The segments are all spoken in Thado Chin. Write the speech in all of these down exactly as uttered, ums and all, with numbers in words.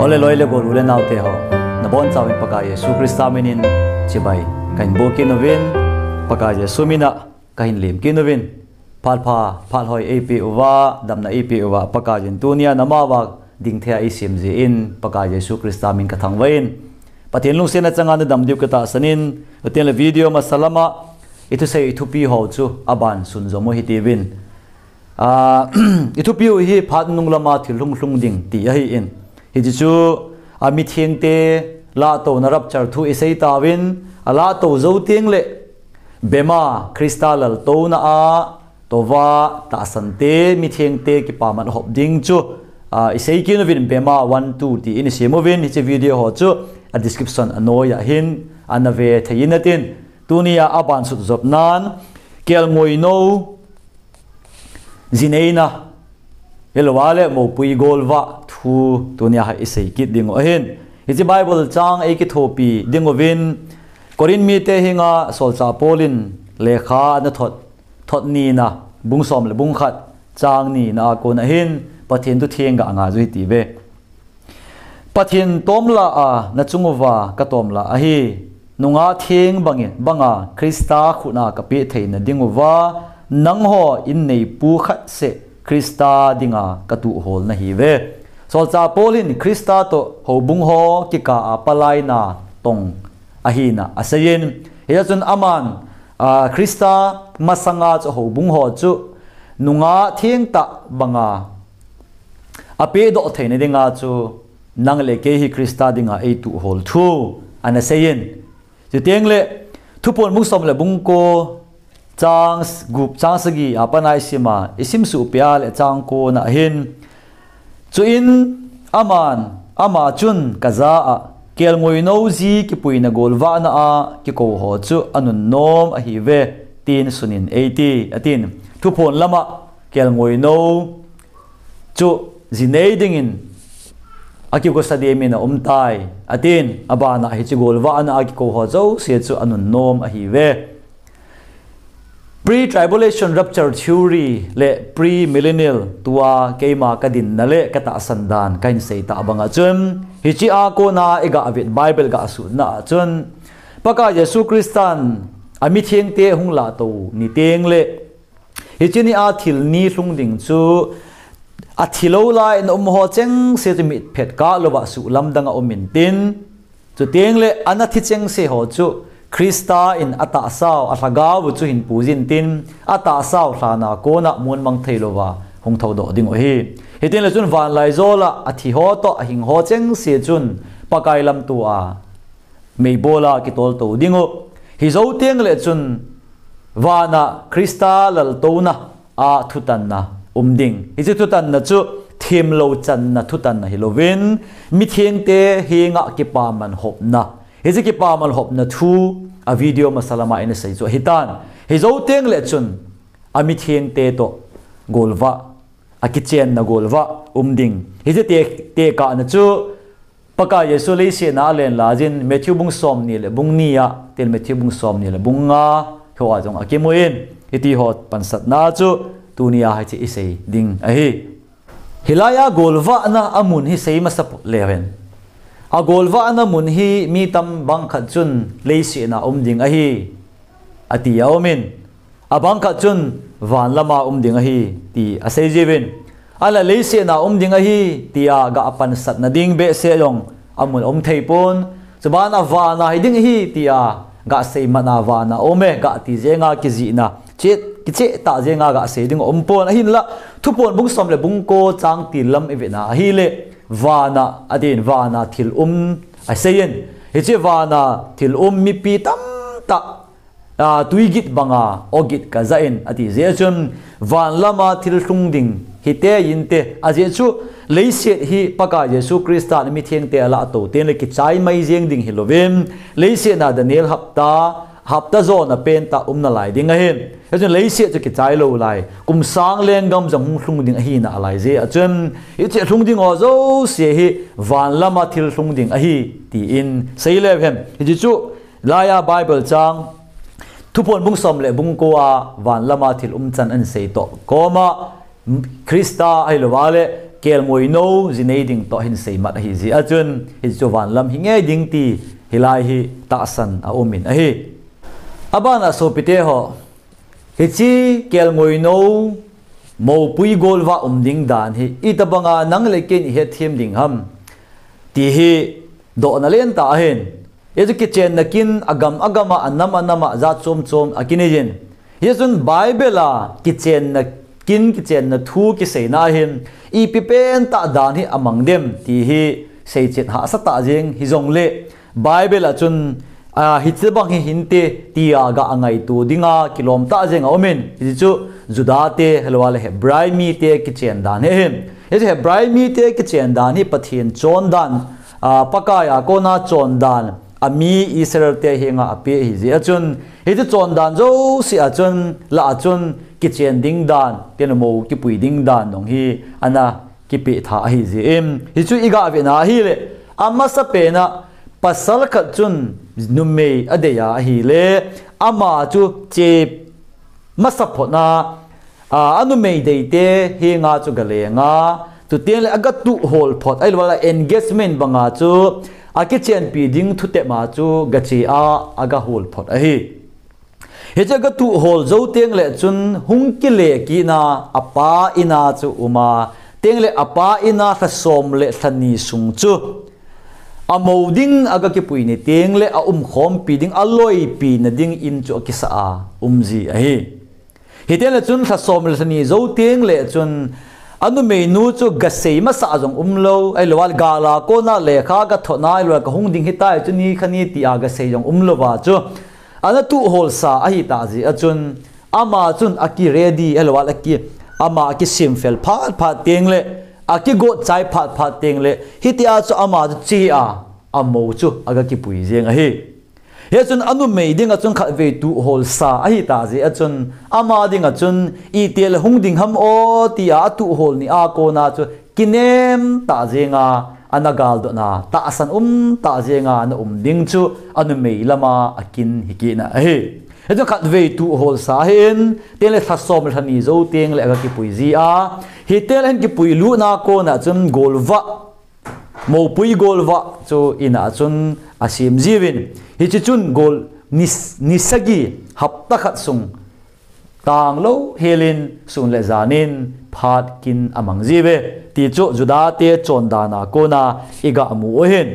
Le loi le gol u le naote ho, nabonchauvin Pakai Jesu Christa minin chibai kahin bol kit uvin, Pakai Jesu mina kahin lem kit uvin, phat pha, phat hoi eipeh uva, damna eipeh uva, Pakaiyin tunia namaova dingthei a eisem jeh in, Pakai Jesu Christa min kathangvah in. Pathen lungsetna changa nadam diu katahsan in, chuteng le video masa lama, ithusei ithupi ho chu aban sunjom u hitiuvin. Ah, ithupiu hi phat nung lama thil hung lhung ding ti ahin. Hiche chu, a mithengte lahtouna rapture thu isei tauvin, alahtou jou teng le, bema Christa laltouna a, touva tahsante, mithengte kipaman hop ding chu, ah, isei kit uvin bema one, two tin isem uvin, hiche video ho chu, a description a noiya hin, ana ve thei in atin. Tunia aban sut jopnan, kelngoinou, jineina, hilouva le mopui golvah thu tunia hi isei kit diu ahin. Hiche Bible chang eikithopi diuvin, Corinth mite henga solchah Paul in lekha ana thot, thot nina, bung som le bung khat, chang nina a kon ahin, Pathen thu theng ga ngai u hitiuve. Pathen tomlah a nachung uva katomlah ahi. Nungah theng bangin, banga Christa khut a kapeh theina diuva, nangho in neipu khat seh Christa dinga katuh hol nahiuve. Solchah Paul in Christa toh houbung ho kikah a palai natong ahina aseiyin. Hijeh chun aman, ah, Christa masanga chu houbung ho chu nungah thengtah banga apehdoh theina dinga chu nang le kei hi Christa dinga eituh hol thu ana seiyin. Chuteng le Thuphon bung som le bung ko chang s-, gup chang sagi a pat a isima, isim suh peh le chang ko na hin. Chuin aman, ama chun kajah a, kelngoinou ji kipuina golvahna a kikou ho chu anunnom ahiuve, tin sunin eiti, atin. Thuphon lama kelngoinou chu jinei dingin akikosa dingin aumtai, atin, abana hiche golvahna a kikou ho jouse chu anunnom ahiuve. Pre-tribulation rapture theory le premillennial tua keima kadinna le katahsan dan kahin sei tah banga chun, hiche a kona iga vet Bible gasutna a chun, Pakai Jesu Christan amithengte hung lahtou niteng le, hiche nia thil ni lhung ding chu, athilou lai in aum ho chengse chu mitphet kah louva suhlamdang a um intin, chuteng le ana thi chengse ho chu Christa in atahsau, alhagao chu hin pui intin, atahsau lhana kona mun mang thei louva hung thoudoh diu ahi. Hiti le chun vanlaijol a athi ho toh ahing ho chengse chun Pakai lamto a meibol a kitol tou diu. Hijou teng le chun vana Christa laltouna a thutanna um ding. Hiche thutanna chu themlou channa thutanna hilouvin, mithengte henga kipaman hopna. Hiche kipaman hopna thu a video masa lama ina sei chu ahitan. Hijou teng le chun amithengte toh golvah, akichenna golvah um ding. Hiche te, tekahna chu Pakai Jesu leiset a alen laiyin Matthew bung somni le bung ni a, til Matthew bung somni le bung nga, hiho a jong akimun, hiti ho pansatna chu tunia hiche isei ding ahi. Hilai a golvahna amun hi sei masa leu hen. Agolvahna mun hi mi tam bang khat chun leiset a um ding ahi, ati aumin. Abang khat chun van lama um ding ahi, ti asei jiuvin. Ahinla leiset a um ding ahi, tia ga pansatna ding behseh jong amun um thei pon. Chubana vana hi ding ahi, tia ga seimatna vana um e, ga ti jenga kijihna. Che, kiche tah jenga ga sei ding um pon. Ahinla, Thuphon bung som le bung ko chang til lam ivet na ahile, vana, adin vana thil um aseiyin. Hiche vana thil um mipi tamtah, a, tuigit banga ogit kajah in, ati jeh chun, van lama thil lhung ding hite inte, ajeh chu leiset hi Pakai Jesu Christan mithengte alahtou teng le kichai mai jeng ding hilouvin, leiset a Daniel hapta, hapta jona pentah um nalai ding ahin. Hichun leiset chu kichai lou lai, kum sang lenggam jong hung lhung ding ahi nalai jeh a chun, hiche lhung ding ho jouse hi van lama thil lhung ding ahi, tin sei leu hen. Hiche chu Hilai a Bible chang, Thuphon bung som le bung ko a van lama thil um chan ahin sei toh koma, Christa ahilouva le kelngoi nou jinei ding toh hin seimat ahi jeh a chun, hichu vanlam hi ngei ding ti hilai hi tahsan aumin ahi. Abana sopite ho, hiche kelngoi nou moupui golvah um ding dan hi itobanga nang le keiin ihetthem ding ham ti hi dohna lentah ahin. Hichu kichenna kin agam agama, anam anama jat chom chom akineiyin. Hichun Bible a kichenna kin, kichenna thu kiseina ahin, ipi pentah dan hi amang dem ti hi seichet hahsa tah jeng hijongle, Bible a chun, a, hiche bang hi hinte tia ga ngaito dinga kilom tah jeng aumin. Hichu Juda te, ahilouleh Hebrai mite kichen dan hi ahin. Hichu Hebrai mite kichen dan hi Pathen chondan, a, Pakai a kona chondan, ami Israel te henga apeh ahi jeh a chun, hichu chondan jouse a chun, lah a chun kichen ding dan, tenle mou kipui ding dan jong hi ana kipeh tha ahi jeh in, hichu iga vetna ahile, amasapen a pasal khat chun numei adei a ahile, ama chu che masaphot a, a, anumei deite henga chu galenga, chutengle agatuhol phot, ahilouleh engagement banga chu akichenpi ding thutep a chu gache a, agahol phot ahi. Hiche agatuhol jou tengle chun hung kile kitna apa ina chu uma, tengle apa ina lha som le lha ni sung chu amou ding aga kipui ni tengle aumkhompi ding, aloipina ding in chu akisa a umji ahi. Hitengle chun lha som le lha ni jou tengle chun anumeinu chu gasei masa jong umlou, ahilouleh gal a kona lekha gathotna, ahilouleh kahung ding hitai chu ni khani tia gasei jong umlouva chu ana tuhol sa ahitah jeh a chun, ama chun aki ready, ahilouleh aki, ama akisemfel phat phat tengle, akigot chai phat phat tengle, hitia chu ama chu che a, amou chu aga kipui jeng ahi. Hichun anumei dinga chun khatvei tuhol sa ahitah jeh a chun, ama dinga chun itile hung ding ham o tia atuhol ni a kona chu kinem tah jenga ana galdotna, tahsan um tah jenga ana um ding chu anumei lama akin hikitna ahi. Hichun khatvei tuhol sa ahin, tengle lha som le lha ni jou tengle aga kipui ji a, hitengle ahin kipui lutna kona chun golvah, moupui golvah chu ina a chun asem jiuvin, hiche chun gol ni, ni sagi, hapta khat sung tanglou helin sun le janin phat kin amang jiuve ti chu Juda te chondan a kona iga mu u ahin.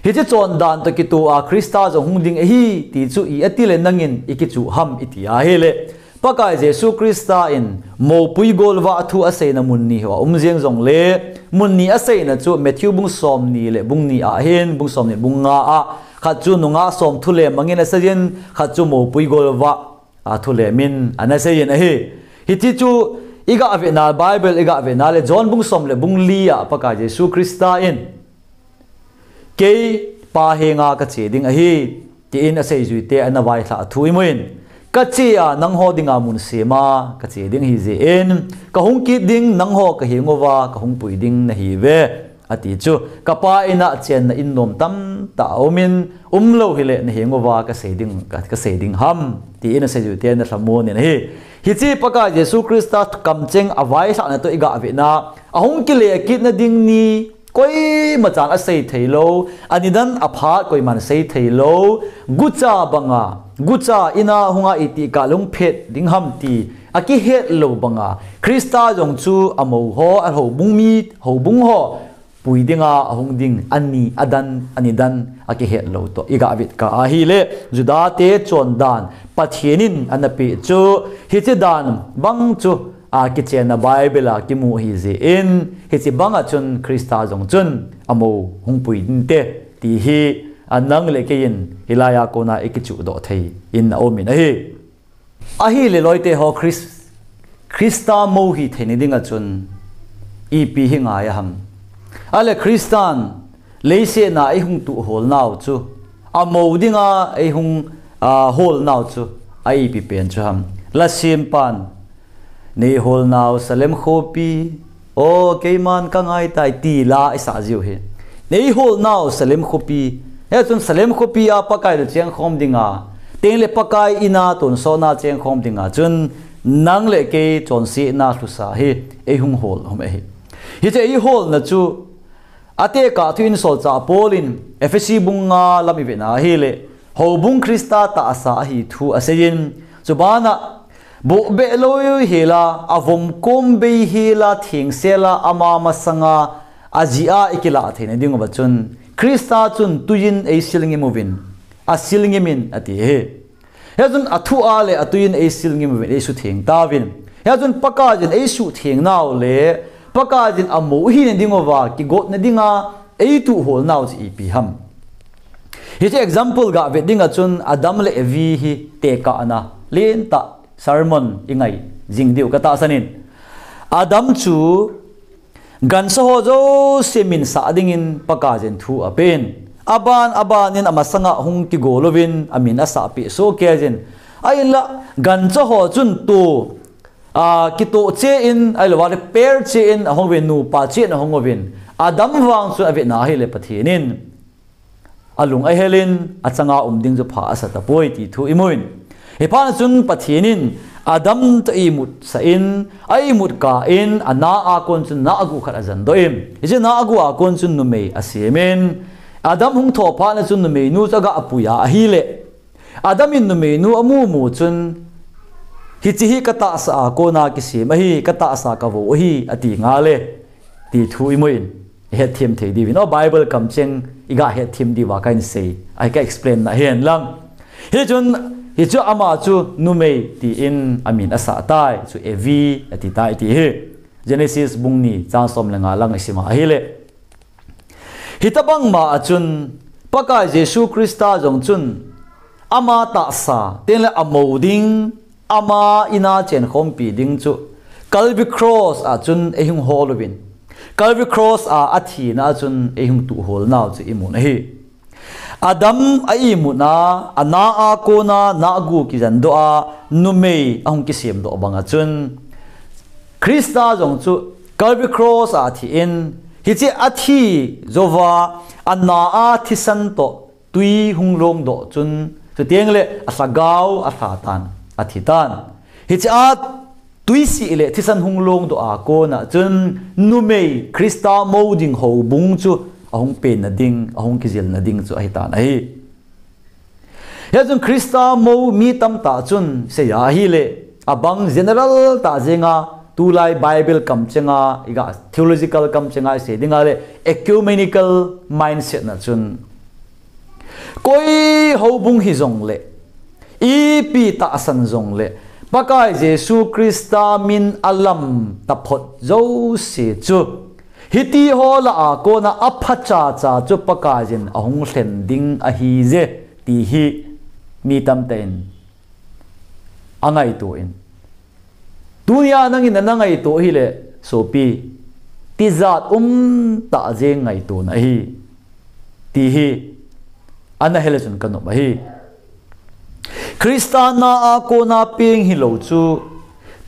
Hiche chondan toh kitoh a Christa jong hung ding ahi ti chu i atile nangin ikichuh ham iti ahile, Pakai Jesu Christa in moupui golvah thu aseina mun ni ho aum jeng jongle, mun ni aseina chu Matthew bung somni le bung ni a ahin, bung somni bung nga a, khat chu nungah som thu le mangin aseiyin, khat chu moupui golvah a thu le min ana seiyin ahi. Hiche chu iga vetna, Bible iga vetna le John bung som le bung li a Pakai Jesu Christa in, kei Pa henga kache ding ahi, tin aseijuite ana vailhah thu imun. Kache a nangho dinga mun sem a kache ding ahi jeh in, kahung kit ding nangho kahenguva kahung pui ding nahiuve, ati chu. Kapa ina chenna in nom tamtah aumin, umlou hile nahenguva kasei ding, ka, kasei ding ham, tin aseijuite ana lhamon in ahi. Hiche Pakai Jesu Christa kamcheng availhahna toh iga vetna, ahung kile kitna ding ni, koima chan asei theilou, anidan aphat koiman sei theilou, gucha banga, gucha ina hunga itih kah le hung phet ding ham ti akihet lou banga, Christa jong chu amou ho, ahoubung mi, houbung ho pui dinga ahung ding, ani adan, anidan akihet lou toh iga vet kah ahile, Juda te chondan Pathen in ana peh chu, hiche dan bang chu akichenna Bible a kimu ahi jeh in, hiche banga chun Christa jong chun amou hung pui ding te ti hi, a, nang le keiin hilai a kona ikichuh doh thei in aumin ahi. Ahile loite ho, Chris-, Christa mou hitheina dinga chun ipi hi ngai a ham? Ahile Christan leiset a eihung tuh holnau chu, amou dinga eihung, a, holnau chu, a ipi pen chu ham? Lasempan, neiholnau Salem khopi, o, keiman kangai tai, ti la isah jiu hi. Neiholnau Salem khopi, hichun Salem khopi a Pakai toh chengkhom dinga, tengle Pakai ina tonsotna chengkhom dinga chun, nang le kei chonsetna lhusa hi eihung hol hom ahi. Hiche eiholna chu, atekah thu in solchah Paul in Ephesi bung nga lam ivena ahile, houbung Christa tahsa ahi thu aseiyin, chubana, bohbeh loi hela, avomkom bei hela, thengsela, ama masanga, ajia ikilah theina dinguva chun, Christa chun tuiyin eisil ngim uvin, asil ngimin ati hi. Hichun athua le atuiyin eisil ngim uvin, eisutheng tauvin. Hichun Pakaiyin eisutheng nau le, Pakaiyin amou hina dinguva, kigotna dinga, eituhol nau chu ipi ham. Hiche example gavet dinga chun Adam le Evi hi tekahna lentah sermon ingai jing diu katahsanin. Adam chu gancha ho jouse minsah dingin Pakaiyin thu apen. Aban, abanin amasanga hung kigol uvin amin asahpeh sohkeiyin. Ahinla gancha ho chun tu, a, kitoh chein, ahilouva repair chein, ahung uvin nupa chein ahung uvin. Adam vang chu avetna ahile Pathen in alung ahelin, achanga um ding chu pha asa tapoi ti thu imun. Hiphat chun Pathen in Adam toh imutsah in, aimutkah in, ana a kon chun nahgu khat ajandoh in. Hiche nahgu a kon chun numei asemin. Adam hung thou phat chun numeinu chu aga puiya ahile. Adam in numeinu amumu chun, hiche hi katahsa a kona kisem ahi, katahsa kavou ahi, ati ngal e. Ti thu imun. Hetthem thei diuvin. O Bible kamcheng, iga hetthem diuva kahin sei. Ahi ka explain na hihen lang. Hichun, hichu ama chu numei tin amin asah tai. Chu Evi ati tai ti hi. Genesis bung ni chang som le nga lang isima ahile. Hitobang ma a chun, Pakai Jesu Christa jong chun, ama tahsa, tengle amou ding, ama ina chenkhompi ding chu, Calvary Cross a chun eihung hol uvin. Calvary Cross a athina a chun eihung tuhol nau chu imun ahi. Adam a imutna, ana a kona nahgu kijandoh a, numei ahung kisemdoh banga chun, Christa jong chu Calvary Cross a athin, hiche athi jouva, ana a thisan toh tui hung longdoh chun, chuteng le alhagao alha tan, athi tan. Hiche a tuisih le thisan hung longdoh a kona chun, numei Christa mou ding houbung chu ahung penna ding, ahung kijilna ding chu ahitan ahi. Hichun Christa mou mi tamtah chun seiya ahile, abang general tah jenga, tulai Bible kamchenga, iga theological kamchenga isei dinga le, ecumenical mindset na chun, koi houbung hijongle, ipi tahsan jongle, Pakai Jesu Christa min alam taphot jouse chu, hiti ho lah a kona aphacha cha chu Pakaiyin ahung lhen ding ahije, ti hi mi tamtah in angaito in. Tunia nangin ana ngaito hile, sopi, tijat umtah jeng ngaitona ahi, ti hi ana hile chun kanop ahi. Christa na a kona peng hilou chu,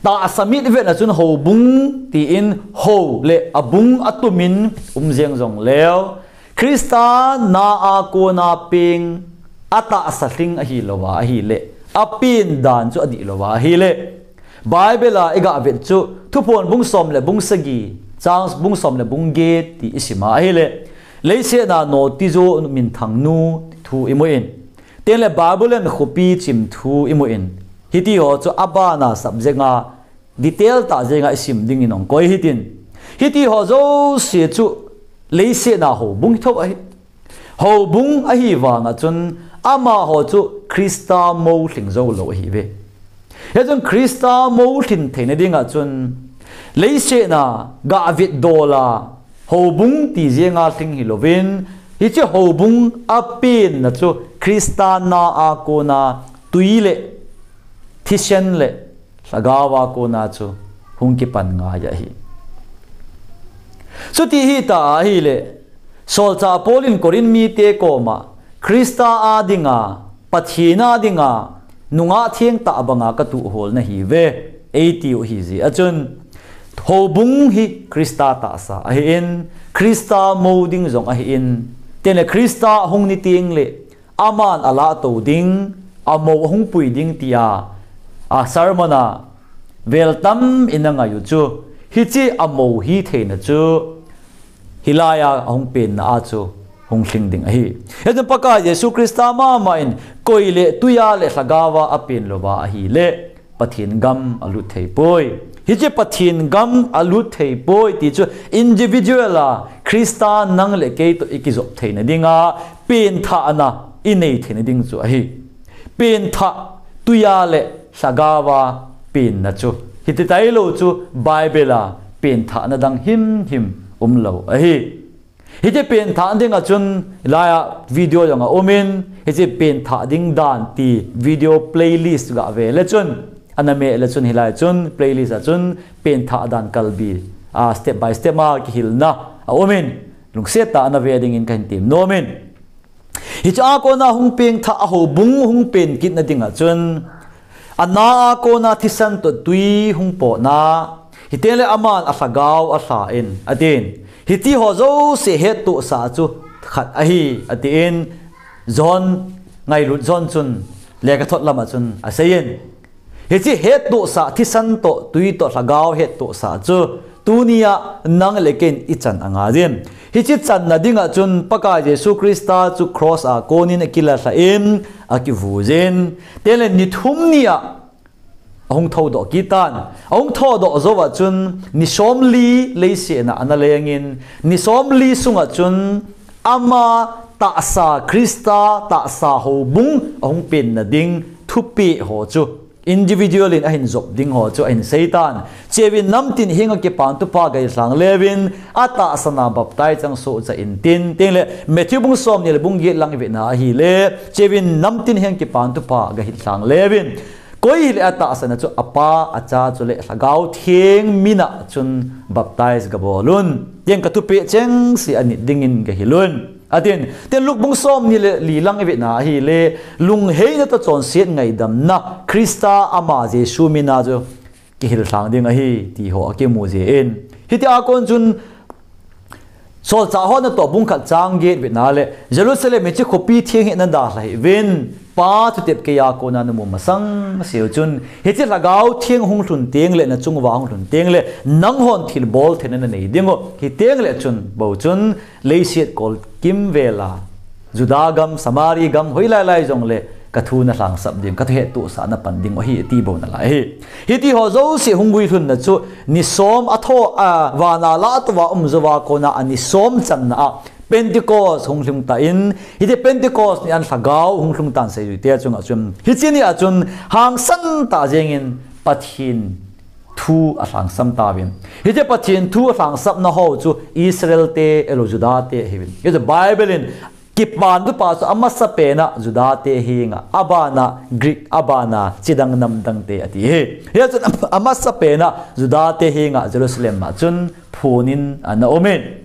tahsa mitvetna chun houbung tin hou le abung atumin um jeng jongleu, Christa na a kona peng atahsa lhing ahilouva ahile, apen dan chu adihlouva ahile, Bible a iga vet chu, Thuphon bung som le bung sagi, chang bung som le bung get ti isima ahile, leiset a notiju minthangnu thu imun. Tengle Babylon khopi chim thu imun. Hiti ho chu abana subject a detail tah jenga isim dingin ahung koi hitin. Hiti ho jouse chu leiset a houbung thou ahi. Houbung ahi vanga chun amaho chu Christa mou lhing jou lou ahiuve. Hichun Christa mou lhin theina dinga chun leiset a gavet dola houbung ti jenga lhing hilouvin, hiche houbung apenna chu Christa na a kona tui le thisan le lhagao a kona chu hung kipan ngai ahi. Chuti hita ahile, solchah Paul in Corinth mite koma, Christa a dinga, Pathen a dinga, nungah thengtah banga katuhol nahiuve, eitiu ahijeh a chun, houbung hi Christa tahsa ahin, Christa mou ding jong ahin, tengle Christa hung ni tengle, aman alato ding, amou ahung pui ding tia, a sermon a vel tam in angai u chu, Hiche amou hi theina chu hilai a ahung penna a chu hung lhing ding ahi. Hichun Pakai Jesu Christa mama in koi le tui a le lhagao a apen louva ahile Pathen gam alut thei poi. Hiche Pathen gam alut thei poi ti chu individual a Christa nang le kei toh ikijop theina dinga penthahna inei theina ding chu ahi. Penthah tui a le lhagao a penna chu hiti tailou chu Bible a penthahna dang himhim umlou ahi. Hiche penthah dinga chun hilai a video jong aumin, hiche penthah ding dan ti video playlist gave le chun, ana meh le chun hilai chun playlist a chun penthah dan kalbi a step by step a kihilna aumin, lungset tah a nave dingin kahin temnom in. Hiche a kona hung pengthah a houbung hung pen kitna dinga chun, ana a kona thisan toh tui hung potna, hitengle aman alhagao alha in, atin. Hiti ho jouse hettohsah chu khat ahi, atin. John, ngailut John chun, lekhathot lama chun aseiyin. Hiche hettohsah, thisan toh, tui toh, lhagao hettohsah chu, tunia nang le keiin ichan angaiyin. Hiche channa dinga chun Pakai Jesu Christa chu cross a konin akilahlah in, akivuiyin. Tengle ni thum nia ahung thoudoh kitan. Ahung thoudoh jouva chun ni somli leiset a ana lengin, ni somli sunga chun ama tahsa Christa tahsa houbung ahung penna ding thupeh ho chu individual in ahin jop ding ho chu ahin seitan. Cheuvin namtin henga Kipa thupha gahil lhang leuvin, atahsan a baptize chang sohcha intin, tengle Matthew bung somni le bung get lang ivetna ahile, cheuvin namtin henga Kipa thupha gahil lhang leuvin, koi hile atahsan a chu Apa, Acha chule Lhagao Theng mina chun baptize gabolun. Tin kathupeh chengse anit dingin gahilun. Atin, tin Luke bung somni le li lang ivetna ahile, lungheina toh chonset ngaidamna, Christa ama Jesu mina chu kihil lhang ding ahi, ti ho akimu jin. Hiti a kon chun, Solchah hon atoh bung khat chang get vetna le, Jerusalem hiche khopi theng hi nadalha hih uvin, Pa thutep keiya kona namu masang seu chun, hiche Lhagao Theng hung lhun tengle nachung uva hung lhun tengle, nanghon thilbol theina nanei diu, hitengle chun, bou chun, leiset kolkim vela, Juda gam, Samari gam, hoilai lai jongle, kathu nalhangsap ding, kathu hettohsah napan ding ahi, ti bou nalai ahi. Hiti ho jouse hung guilhunna chu, ni som atho, a, vana lah a touva um jouva kona, ani som channa a, Pentecost hung lhung tan, hiti Pentecost ni a Lhagao hung lhung tan seijuite chunga chun, hiche nia chun, hangsan tah jengin Pathen thu alhangsam tauvin. Hiche Pathen thu alhangsapna ho chu Israel te, ahilou Juda te ahiuvin. Hiche Bible in Kipa thupha chu amasapen a Juda te henga, abana Greek, abana chidang namdang te ati ahi. Hichun amasapen a Juda te henga Jerusalem a chun phonin ana umin.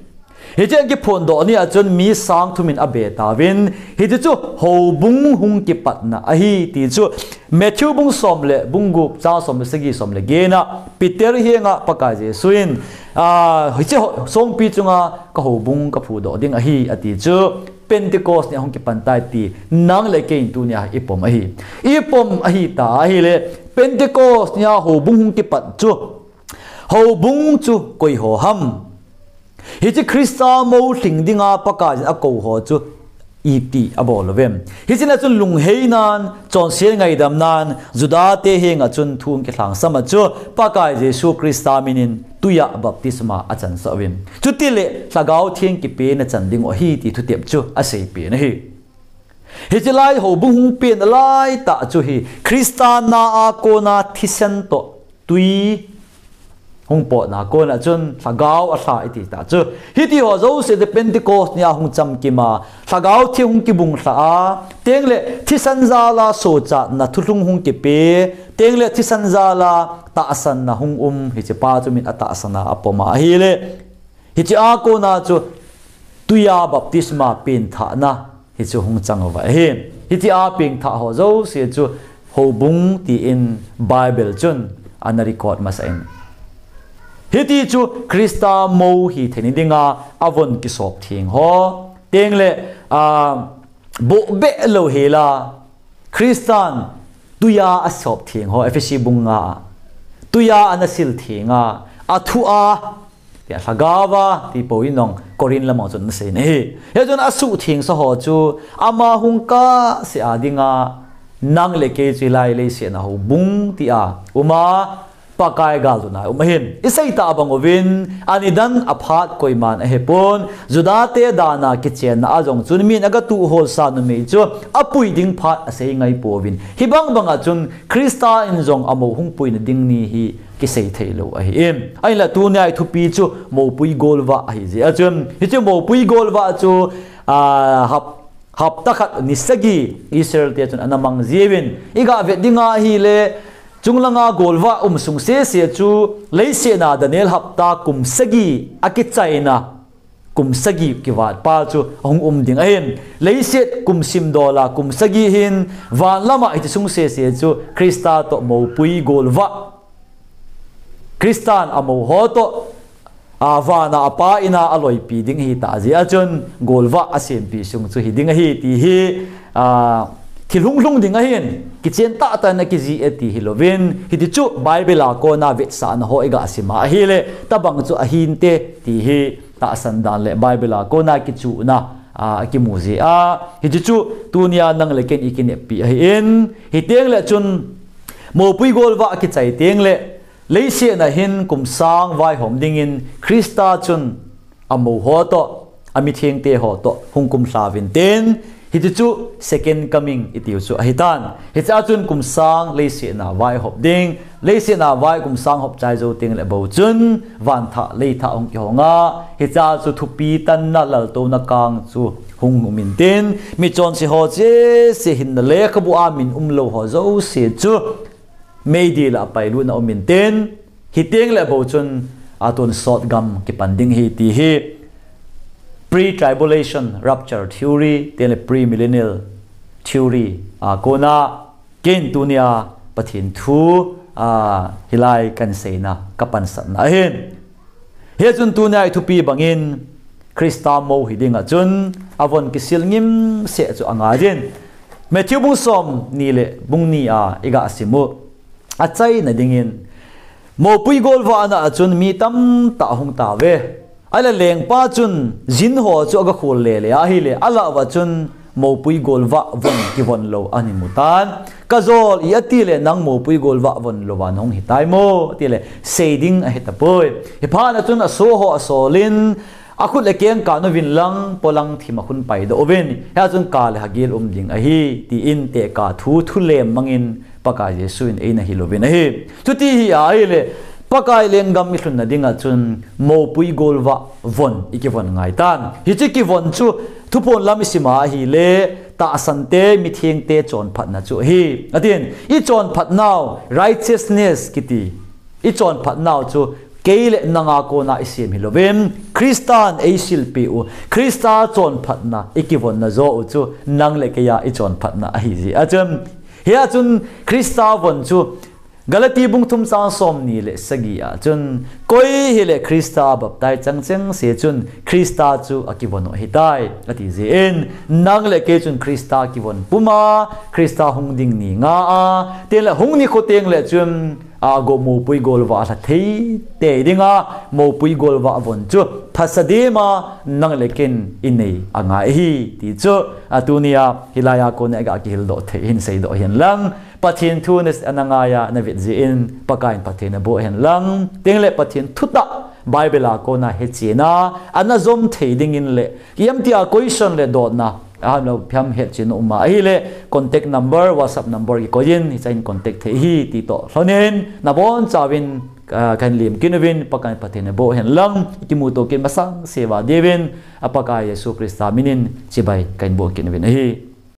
Hiche kiphondoh nia chun mi sang thum in abe tauvin, hiti chu houbung hung kipatna ahi ti chu Matthew bung som le bung gup chang som le sagi som le get na Peter henga Pakai Jesu in, a, hiche ho-, songpi chunga ka houbung kaphudoh ding ahi ati chu Pentecost nia hung kipan tai ti nang le kei in tunia ipom ahi. Ipom ahi ta ahile Pentecost nia houbung hung kipat chu houbung chu koi ho ham? Hiche Christa mou lhing dinga Pakaiyin akou ho chu iti abol uvem? Hichea chun lungheinan, chonset ngaidamnan, Juda te henga chun thu hung kilhangsam a chu Pakai Jesu Christa minin tuiya baptisma achansah uvin. Chutile Lhagao Theng kipena chan ding u ahi ti thutep chu aseipen ahi. Hiche lai houbung hung pen laitah chu hi Christa na a kona thisan toh tui hung potna kona chun Lhagao alha iti ta chu. Hiti ho jouse te Pentecost nia hung chamkim a, Lhagao Theng hung kibunglha a, tengle thisan jal a sochatna thulhung hung kipe, tengle thisan jal a tahsanna hung um, hiche pa chu min atahsan a apom a ahile. Hiche a kona chu tuiya baptisma pengthahna hichu hung chang uva ahi. Hiche a pengthah ho jouse chu houbung tin Bible chun ana record masah in. Hiti chu Christa mou hi theina dinga avon kisop theng ho, tengle, a, bohbeh lou hela, Christan tuiya asop theng ho, Ephesi bung nga a. Tuiya ana sil theng a, athu a, tia lhagao a, ti po in jong Corinth lamang chun ana sei na hi. Hichun asuhthengsa ho chu, ama hung kahse a dinga, nang le kei chu hilai leiset a houbung tia, uma, Pakai galduna um ahin. Isei ta bang uvin, anidan aphat koiman ahepon, Juda te dana kichenna a jong chun min aga tuholsa numei chu apui ding phat asei ngai pouvin. Hibang banga chun Christa in jong amou hung puina ding ni hi kisei thei lou ahin. Ahinla tunia i thupi chu moupui golvah ahi jeh a chun. Hichu moupui golvah chu, a, hap, hapta khat ni sagi Israel te chun ana mang jiuvin. Iga vet dinga ahile, chunglanga golvah um sung sese chu leiset a Daniel hapta kum sagi akichaina kum sagi kivat pa chu ahung um ding ahin. Leiset kum simdol a kum sagi hin van lama hiti sung sese chu Christa toh moupui golvah. Christan amou ho toh, a, vana apa ina aloipi ding ahitah jeh a chun golvah asempi sung chu hi ding ahi ti hi, a, thil hunglhung ding ahin, kichen tahtah in akijih e ti hilouvin, hiti chu Bible a kona vetsahna ho iga sim a ahile, tabang chu ahinte ti hi tahsan dan le Bible a kona kichuhna, a, akimu jeh a, hiti chu tunia nang le ken ikineppi ahin, hiteng le chun moupui golvah akichai teng le, leiset a hin kum sang vaihom dingin Christa chun amou ho toh, amithengte ho toh, hung kumlha uvin tin, hiti chu second coming itiu chu ahitan. Hichea chun kum sang leiset a vaihop ding, leiset a vai kum sang hop chai jou teng le bou chun, van thah, lei thah hung kihong a, hichea chu thupi tanna laltouna kang chu hung um in tin, michonse ho chese hinna lekhabu a min umlou ho jouse chu, meidil a pailutna um in tin, hiteng le bou chun atonsot gam kipan ding ahi ti hi pre-tribulation rapture theory, teng le premillennial theory a kona ken tunia Pathen thu, a, hilai kahin seina kapansatna ahin. Hichun tunia i thupi bangin Christa mou hi dinga chun avon kisil ngimseh chu angaiyin. Matthew bung somni le bung ni a iga sim u. Achaina dingin, moupui golvahna a chun mi tamtah ahung tauve. Ahile lengpa chun jin ho chu aga khol lele ahile, alah uva chun moupui golvah von kivon lou ana mutan. Kajol, i ati le nang moupui golvah von louva nahung hitai mo, ati le sei ding ahitapoi. Hiphat a chun aso ho asolin, akhut le keng kan uvin lang, polang thim a khun paidoh uvin. Hia chun ka le hagil um ding ahi, tin tekah thu thulem mangin Pakai Jesu in eina hil uvin ahi. Chuti hi ahile, Pakai lenggam i lhunna dinga chun moupui golvah von i kivon ngaitan. Hiche kivon chu thuphon lam i sim a ahile, tahsante, mithengte chonphatna chu ahi. Atin, i chonphatnau, righteousness kiti, i chonphatnau chu kei le nanga kona i sem hilouvin, Christan eisilpeh u, Christa chonphatna i kivonna joh u chu nang le kei a i chonphatna ahi jeh a chun. Hia chun Christa von chu Galati bung thum chang somni le sagi a chun, koi hile Christa baptize chang chengse chun Christa chu akivon u ahitai, ati jeh in, nang le kei chun Christa kivon puma, Christa hung ding ni nga a, teng le hung nikho teng le chun, a, go moupui golvah lha thei tei dinga, moupui golvah von chu phasadema nang le ken i nei angai ahi, ti chu, a, tunia hilai a kona iga kihildoh thei hin seidoh hen lang, Pathen thu na, ana ngai a, na vet jeh in, Pakai in phatthei naboh hen lang. Teng le Pathen thutah Bible a kona hetchen a, ana jom thei dingin le, iemtia question le dotna, aham lou phiam hetchen na um a ahile, contact number, WhatsApp number kikoi in, hichea hin contact thei ahi, ti toh lhonin, nabonchauvin, ah, kahin lemkit uvin, Pakai in phatthei naboh hen lang, i kimuto kit masang sea diuvin, a Pakai Jesu Christa minin, chibai kahin boh kit uvin ahi.